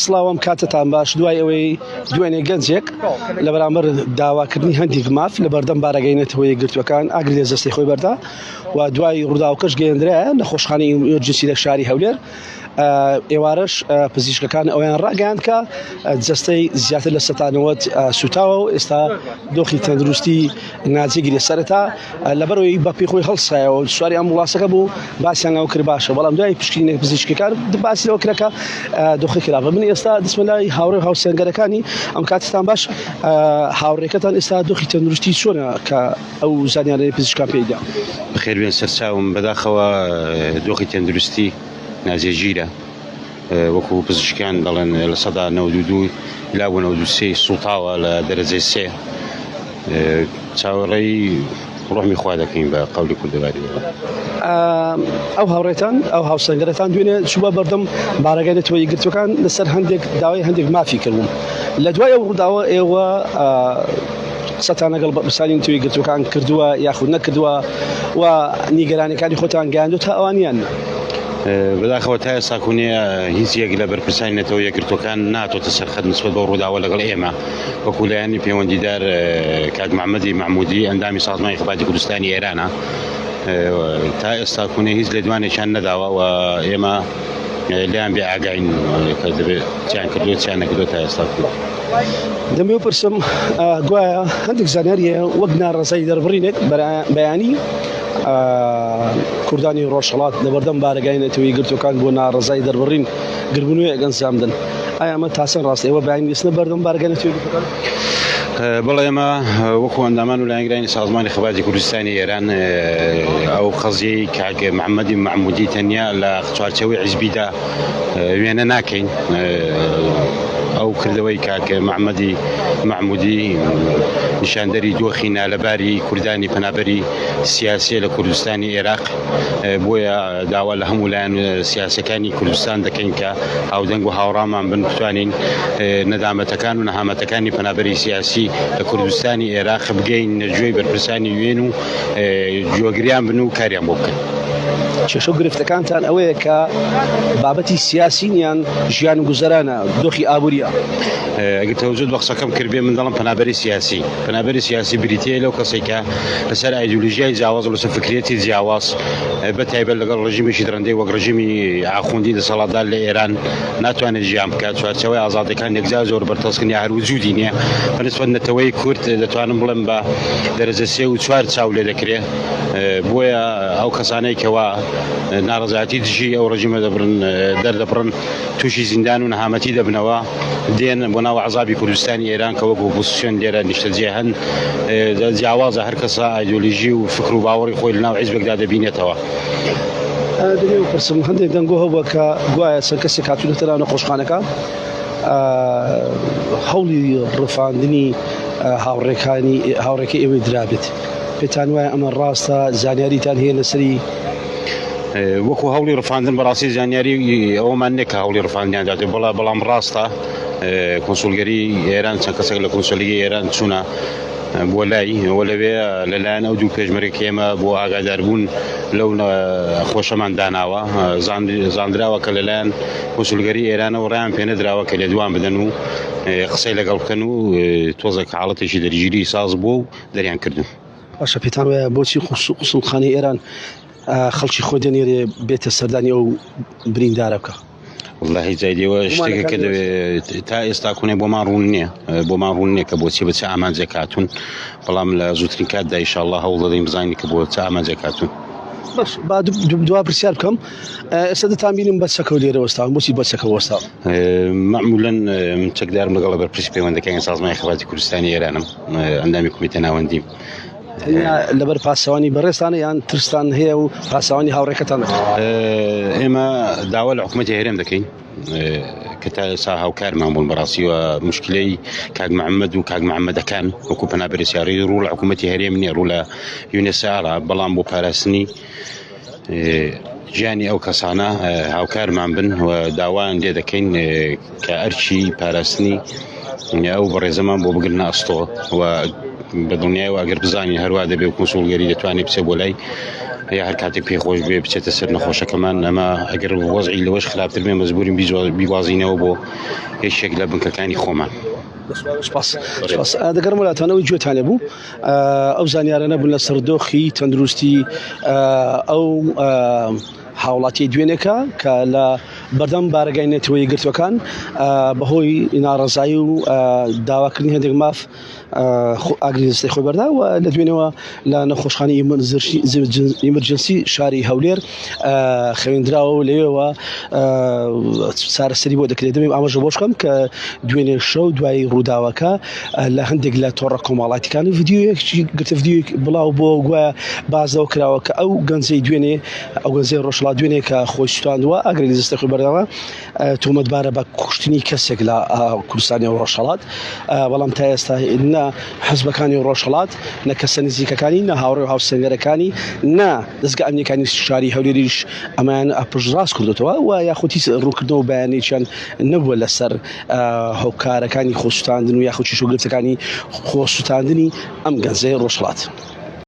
سڵاو ئەم کاتەتان باش دوای ئەوەی دوێنێ گەنجێک لە بەرامبەر داواکردنی هەندێک ماف لە بەردەم بارەگای نەتەوە یەکگرتووەکان ئاگری لە جەستەی خۆی بەردا و دوای ڕووداوەکەش گەیەندرایە نەخۆشخانەی emergency لە شاری هەولێر ئێوارەش پزیشکەکان ئەویان ڕاگەیاند کە جەستەی زیاتر لە سەتانەوەت سوتاوە و ئێستا دۆخی تەندروستی ناجێگیرە سەرەتا لەبەرئەوەی بەپێی خۆی هەڵسایەوە سواری ئەمبوڵاسەکە بوو باسیان لەوە کرد باشە بەڵام دوای پشکنینە پزیشکەکان باسی لەوە کرا کە دۆخی خراپە من ئێستا دەچمە لای هاوڕێ و هاوسەنگەرەکانی ئەم کاتتان باش هاوڕێکەتان ئێستا دۆخی تەندروستی چۆنە کە ئەو زانیارەی پزیشکان پێیدا بەخێربێن سەرچاوم بەداخەوە دۆخی تەندروستی ناجێگیرە وەکو پزیشکان دەڵێن 92% لا بۆ 93 سوڵتاوە لە دەرەجەی سێ چاوەڕێی ڕۆحمی خوا دەکەین بە قەولی کوردەواری. ئەو هاوڕێتان ئەو هاوسەنگەرەتان دوێنێ چووە بەردەم بارەگای نەتەوە یەکگرتووەکان لەسەر هەندێک داوای هەندێک مافی کردبوون لە دوای ئەو ڕووداوە ئێوە قسەتان لەگەڵ بەرپرسانی نەتەوە یەکگرتووەکان کردووە یاخود نەکردووە و نیگەرانیەکانی خۆتان گەیاندووتە ئەوان یان نا؟ بەداخەوە تا ئێستا کونێ هیچ یەک لە بەرپرسانی نەتەوە یەکگرتووەکان ناتۆتە سەرخەت نسبەت بەو ڕووداوە لەگەڵ ئێمە وەکو لایەنی پەیوەندیدار کاک محەممەدی مەحموودی ئەندامی سازمانی خەباتی کوردستانی ئێرانە تا ئێستا کونێ هیچ لێدوانێکیان نەداوە و ئێمە لێیان بێ ئاگاین کە دەبێت چیان کردو چیان نەکردو تا ئێستا دەمەوێ بپرسم گوایە هەندێک زانیاری هەیە وەک ناڕەزایی دەربڕینێک بەیانی کوردانی ڕۆژهەڵات لەبەردەم بارەگای نەتەوە یەکگرتووەکان بۆ ناڕەزایی دەربڕین گربوونەوەیەک ئەنجام دەن ئایا ئەمە تا چەند ڕاستە ئێوە بەیانی دەچنە بەردەم بارەگای نەتەوە یەکگرتووەکان؟ بەڵێ ئێمە وەکو ئەندامان و لایەنگرانی سازمانی خەباتی کوردستانی ئێران ئەو قەزیەی کاک محەممەدی مەحموودی تەنیا لە چوارچێوەی حیزبیدا وێنە ناکەین ئەو کردەوەی کاک محەممەدی مەحموودی نیشاندەری دۆخی نالەباری کوردانی پەنابەری سیاسیە لە کوردستانی ئێراق بۆیە داوا لە هەموو لایەن سیاسەکانی کوردستان دەکەین کە هاودەنگ و هاوڕامان بن بتوانین نەدامەتەکان و نەهامەتەکانی پەنابەری سیاسی لە کوردستانی ئێراق بگەین گوێی بەرپرسانی وێن و گوێگریان بن و کاریان بۆ بکەن. کێشە و گرفتەکانتان ئەوەیە کە بابەتی سیاسین یان ژیان و گوزەرانە دۆخی ئابووریە؟ ئەگەر تەوەجوت بە قسەکەم کردبێ من دەڵم پەنابەری سیاسی پەنابەری سیاسی بریتییە لەو کەسێک کە لەسەر ئایدۆلۆژیای جیاواز و لەسەر فکریەتی جیاواز بە تایبەت لەگەڵ ڕژیمێکی دڕندەی وەک ڕژیمی ئاخوندی دەسەڵاتدار لە ئێران ناتوانێت ژیان بکات چوارچێوەی ئازادەکان یەکجار زۆر بەرتەسکن یا هەر وجودی نییە بە نسبەت نەتەوەی کورد دەتوانم بڵێم بە دەرەجە سێ و چوار چاو لێ دەکرێ بۆیە ئەو کەسانەی کەوا ناڕەزایەتی دژی ئەو ڕژیمە دەبرن دەردەبڕن تووشی زیندان و نەهامەتی دەبنەوە دێن بۆ ناو عذابی کوردستانی ئێران کە وەک ئۆپۆزیسیۆن لێرە نیشتەجێ هەن جیاوازە هەر کەسە ئایدۆلۆژی و فکر و باوەڕی خۆی لەناو حیزبێکدا دەبینێتەوە. دەمەوێت بپرسم هەندێک دەنگۆ هەبووە کە گوایە چەند کەسێک هاتوونەتە ناو نەخۆشخانەکە هەوڵی ڕفاندنی هاوڕێکانی هاوڕێکەی ئێوەی درابێت پێتان وایە ئەمە ڕاستە زانیاریتان هەیە لەسەری؟ وەکو هەوڵی ڕفاندن بەڕاستی زانیاری ئەوەمان نییە کە هەوڵی ڕفاندیان داتێ بەڵا بەڵام ڕاستە کونسولگەری ئێران چەند کەسێک لە کونسولگەری ئێران چوونە بۆ لای و لەوێ لەلایەن ئەو دوو پێشمەرگە کە ئێمە بۆ ئاگاداربوون لەو خۆشەمان داناوە زاندراوە کە لەلایەن کونسولگەری ئێرانەوە ڕێیان پێنەدراوە کە لێدوان بدەن و قسەی لەگەڵ بکەن و تۆزێک حاڵەتێکی دەرگیری ساز بووە و دەریان کردن. باشە پێتان وایە بۆچی قوسڵخانەی ئێران خەڵکی خۆی دەنێرێ بێتە سەردانی ئەو بریندارە بکە؟ وەڵاهی جای لێوە شتێکە کە دەوێت تا ئێستا کونێ بۆمان ڕوون نییە بۆمان ڕوون نییە کە بۆچی بە چه ئامانجێک هاتوون بەڵام لە زووترین کاتدا ئیشاڵڵا هەوڵ دەدەین بزانین کە بۆ چه ئامانجێک هاتوون. باش با دوا پرسیار بکەم ئێستا دەتان بینم بە چەکەوە لێرە وەستاون بۆچی بە چەکەوە وەستاون؟ مەعمولەن من چەکدارم لەگەڵ بەرپرسی پەیوەندەکانی سازمانی خەباتی کوردستانی ئێرانم ئەندامی کۆمیتە ناوەندیم. تەنیا لەبەر پاسەوانی بەڕێزتانە یان ترستان هەیە و پاسەوانی هاوڕێکەتان دەکەن؟ ئێمە داوا لە حکوومەتی هەرێم دەکەین کە تا ئێستا هاوکارمان بوون بەڕاستی و مشکلەی کاک محەممەد و کاک محەممەدەکان وەکو پەنابەری سیاڕی ڕوو لە حکوومەتی هەرێم نییە ڕوو لە یونسارا بەڵام بۆ پاراستنی گیانی ئەو کەسانە هاوکارمان بن و داوایان لێ دەکەین کە ئەرکی پاراستنی ئەو بەڕێزەمان بۆ بگرنە ئەستۆ و بە دڵنیایەوە ئەگەر بزانین هەروا دەبێ و کونسوڵگەری دەتوانێت بچێ بۆ لای. یا هەر کاتێک پێی خۆش بێ بچێتە سەر نەخۆشەکەمان ئەمە ئەگەر وەزعی لەوەش خراپتر بێ مەجبورین بیگوازینەوە بۆ یەکێک لە بنکەکانی خۆمان. سپاس سپاس دەگەڕم وڵاتانەوەی گوێتان لێ بوو ئەو زانیارانە بوون لەسەر دۆخی تەندروستی ئەو هاوڵاتی دوێنێکە کە لە بەردەم بارەگای نەتەوە یەکگرتووەکان بەهۆی ناڕەزایی و داواکردنی هەندێک ماف ئاگری دەستەی خۆی بەردا و لە دوێنەوە لە نەخۆشخانەی ئیمرجنسی شاری هەولێر خەوێندراوە و لەوێوە چارەسەری بۆ دەکرێت. دەمێ ئاماژە بۆش بکەم کە دوێنێ شەو دوای ڕووداوەکە لە هەندێک لە تۆڕە کۆمەڵاتیەکان ڤیدیۆیەکی گرتە ڤیدیۆیەک بڵاو بۆ گوایە بازەوە کراوە کە ئەو گەنجەی دوێنێ ئەو گەنجەی ڕۆژهەڵات دوێنێ کە خۆی سوتاندووە ئاگری لە جەستەی خۆی بەرداوە تۆمەتبارە بە کوشتنی کەسێک لە کوردستانی ڕۆژهەڵات بەڵام تا ئێستا نە حزبەکانی ڕۆژهەڵات نە کەسە نزیکەکانی نە هاوڕێ و هاوسەنگەرەکانی نە دەزگا ئەمنیەکانی شاری هەولێریش ئەمەیان پشتڕاست کردوتەوە و یاخود هیچ ڕوونکردنەوە بەیانێکیان نەبووە لەسەر هۆکارەکانی خۆسوتاندن و یاخود چیش و گرفتەکانی خۆسوتاندنی ئەم گەنجەی ڕۆژهەڵات.